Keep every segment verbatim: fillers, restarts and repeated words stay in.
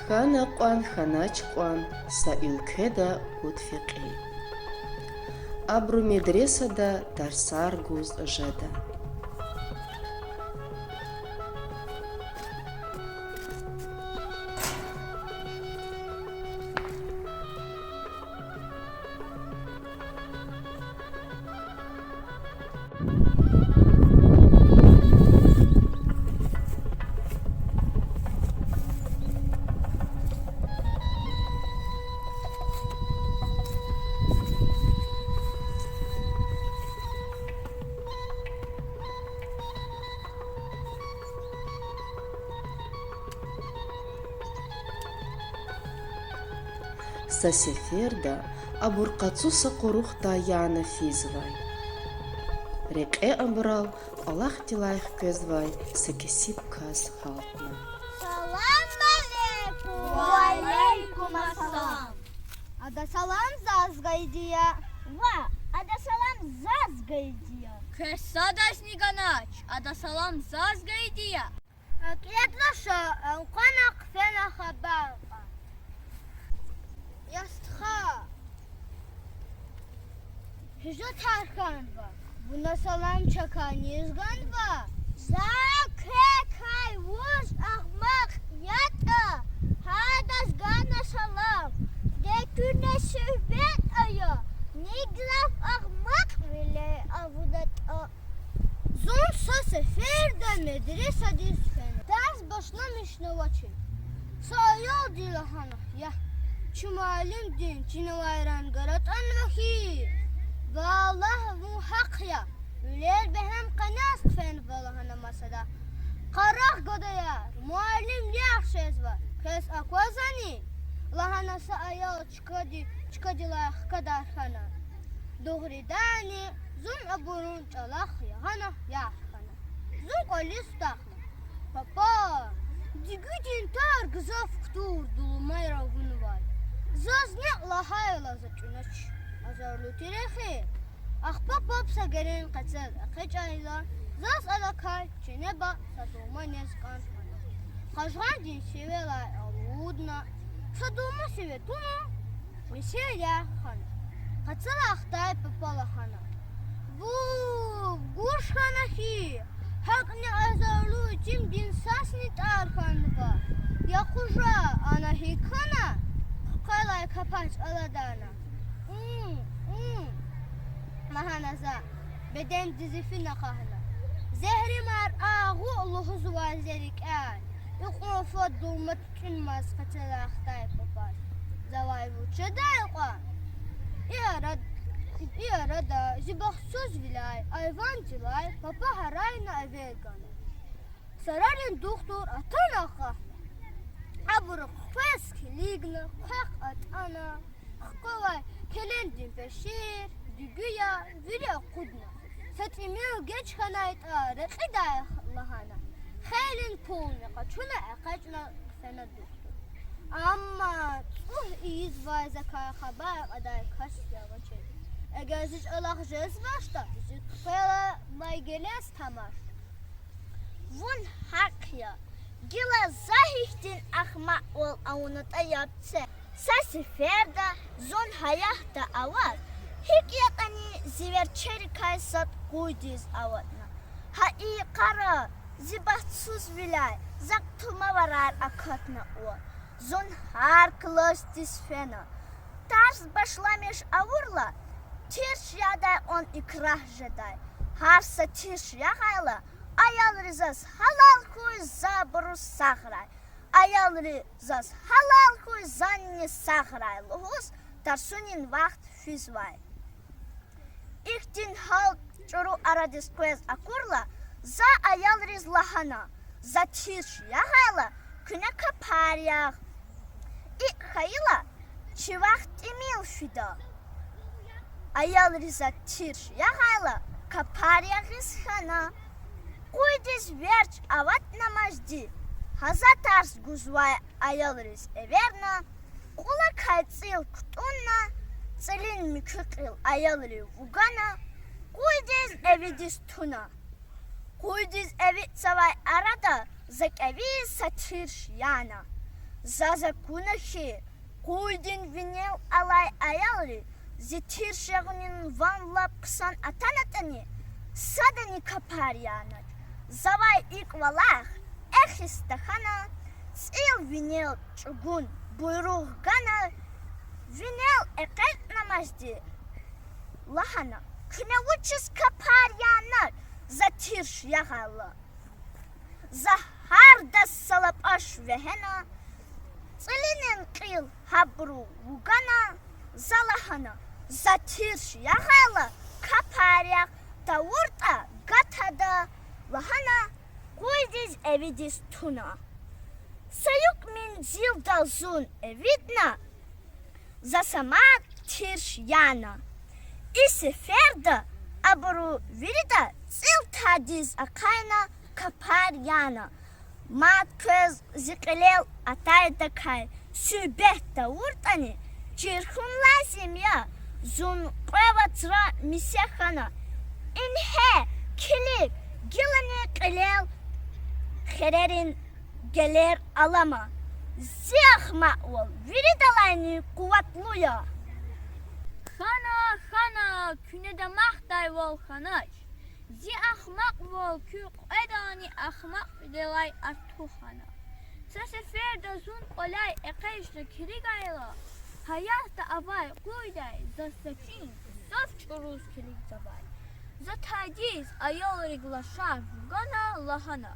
Хьана кьван, хьанач кьван са уьлкведа пуд фекьи. Абуру медресада тарсар гуз жеда. Са сеферда абур къацу са къурухдай яна физвай. Рекье абурал кӀвалахдилай хквезвай са кесиб кас гьалтна. Салам алейкум! Ва алейкум ассалам! Ада салам заз гайиди я. Ва, ада салам заз гайиди я. Квез садазни ганач, ада салам заз гайиди я. Акъатла ша, элкъвена хъфена хабар кьван. Я стха, гьуьжетар хьанва, вуна салам чакай низ ганва? За квекай вуж агьмакь ятӀа, гьадаз гана салам. Де куьне суьгьбет ая, ни гаф агьмакьвиле авунатӀа. Зун са сеферда медресадиз фена. Тарс башламишнавачир. Са аялди лагьана: я, чи муаллимдин чинавай ранг аратӀанва хьи. Валлагь, вун гьахъ я. Вилер бегьем къенез хъфенва, лагьана масада. Къарагъ, гадаяр, муаллим яхъ жезва, квез аквазвани? Лагьана са аял чкади-, чкадилай хкадар хьана. Дугъриданни, зун абурун чӀалахъ ягъана, яхъ хьана. Зун кӀвализ тахна. Папа, дигидин тар гзаф кутур дулмайра авунвай. Заз некӀ лагьайла за тӀуьнач. Азарлу тир эхир. Ахпа паб са герен къецел экъечӀайла, заз адакай чинеба са дулма нез кӀан хьана. Къажгъандин сивелай алудна, са дулма сиве туна, месел яхъ хьана. Къецелай хтай папа лагьана: вув, гуж хьана хьи, гьакӀни азарлу итимдин сасни тӀар хьанва. Я къужа, ана гьикӀ хьана? Хъуькъвелай капач аладарна. Ум, ум, лагьана за, бедендиз ифин акъахна. Зегьримар агъу лугьузвай зи рикӀяй. Икьван фад дулма тӀуьнмаз къецелай хтай папаз. Завай вуч жедай кьван? И арад-, и арада зи бахтсузвиляй айвандилай папа гьарайна эвер гана. Сарарин духтур атана акъахна. Абуру хъвез килигна, хъвехъ атӀана, хъуькъвелай келендин пешер, дуьгуьяр вири акъудна. Са тӀимил геж хьанайтӀа, рекьидай лагьана. Хейлин пулни къачуна, экъечӀна хъфена духтур. Амма цӀугъ ийизвай закай хабар кьадай кас авачир. Эгер зи чӀалахъ жезвачтӀа, зи хъуькъвелай гелез тамашда. Вун гьахъ я. Гила за гьихьтин ахмакьвал авунатӀа яб це. Са сеферда зун гьаятда аваз, гьикӀ ятӀани зи верчерикай сад къуйдиз аватна. Гьа и къара, зи бахтсузвиляй, захъ тумаварар акатна кьван. Зун гьар классдиз фена. Тарс башламиш авурла, тирш ядай кьван икрагь жедай. Гьар са тирш ягъайла, аялри заз гьалал хьуй, за абуруз сагърай. Аялри заз гьалал хьуй, зани сагърай лугьуз, тарсунин вахт физвай. Ихьтин гьал чӀуру арадиз къвез акурла, за аялриз лагьана: за тирш ягъайла, куьне капар ягъ. ИкӀ хьайила, чи вахт тӀимил фида. Аялри за тирш ягъайла, капар ягъиз хьана. Къуйдиз верч аватнамазди, гьа за тарс гузвай аялриз эверна, кьулакай цӀил кутӀунна, цӀилин муькуь кьил аялрив вугана, къуйдиз эвидиз туна. Къуйдиз эвичӀзавай арада за кӀевиз са тирш яна. Заз акуна хьи, къуйдин винел алай аялри зи тирш ягъунин ван лап хъсан атанатӀани, садани капар янач. Завай и кӀвалах эхиз тахьана, цӀил винел чӀугун буйругъ гана, винел экъечӀнамазди лагьана: Куьне вучиз капар янач, за тирш ягъайла? За гьардаз са лапӀаш вегьена, цӀилинин кьил гьабуру вугана, за лагьана: За тирш ягъайла, капар ягъ, тавуртӀа гатада, лагьана, къуйдиз эвидиз туна. Са юкь мензилдал зун эвидна, за са мад тирш яна. И сеферда абуру вирида цӀил тадиз ахъайна, капар яна. Мад квез зи кьилел атайдакай суьгьбет тавуртӀани, чир хьун лазим я, зун кьве вацра месе хьана. Ингье, килиг, гилани кьилел хирерин гелер алама. Зи ахмакьвал виридалайни къуватлу я. Хьана, хьана, куьне дамахдайвал хьанач. Зи ахмакьвал куь кьведални ахмакьвилелай артух хьана. Са сеферда зун кӀваляй экъечӀна килигайла, гьаятда авай къуйдай заз са чин гзаф чӀуруз килигзавай. За тадиз аялрик лашар вугана, лагьана: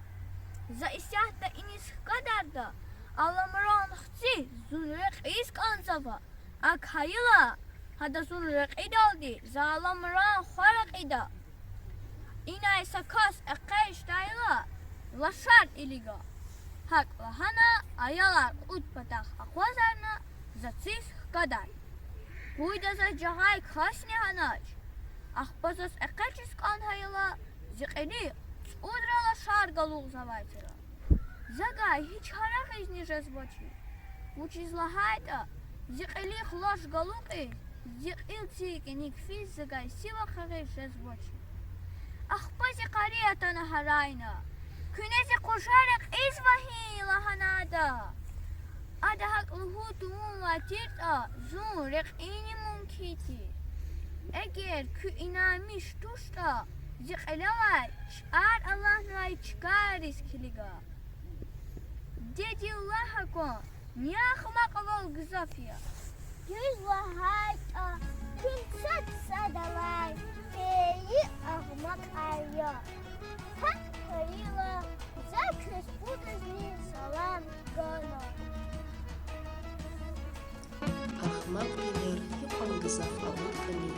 За исятда иниз хкадарда, Аламран хци зун рекьиз кӀанзава. АкӀ хьайила, гьада зун рекьидалди за Аламран хва рекьида. Инай са кас экъечӀдайла, лашар илига. ГьакӀ лагьана, аялар кьуд патахъ акъвазарна, за циз хкадай. Къуйда заз жагъай касни гьанач. Ахпа заз экъечӀиз кӀан хьайила, зи кьилихъ цӀудра лашар галукьзавай тир. Завай гьич гьарайизни жезвачир. Вучиз лагьайтӀа зи кьилихъ лаш галукьиз, зи кьил цин кӀаник физ завай сив ахъайиз жезвачир. Ахпа зи къари атана гьарайна. Куьне зи къужа рекьизва гьи? лагьана ада. Ада гьакӀ лугьуз тавунвай тиртӀа, зун рекьини мумкин тир. Эгер куьн инанмиш туштӀа, зи кьилелай чӀар алатнавай чкайриз килига. Дидедин лагь акван, ни ахмакьвал гзаф я. Дуьз лагьайтӀа, куьн сад-садалай фейи ахмакьар я. ГьакӀ хьайила, за квез пудазни салам гана. Ахмакьвилер гьикьван гзаф авуртӀани,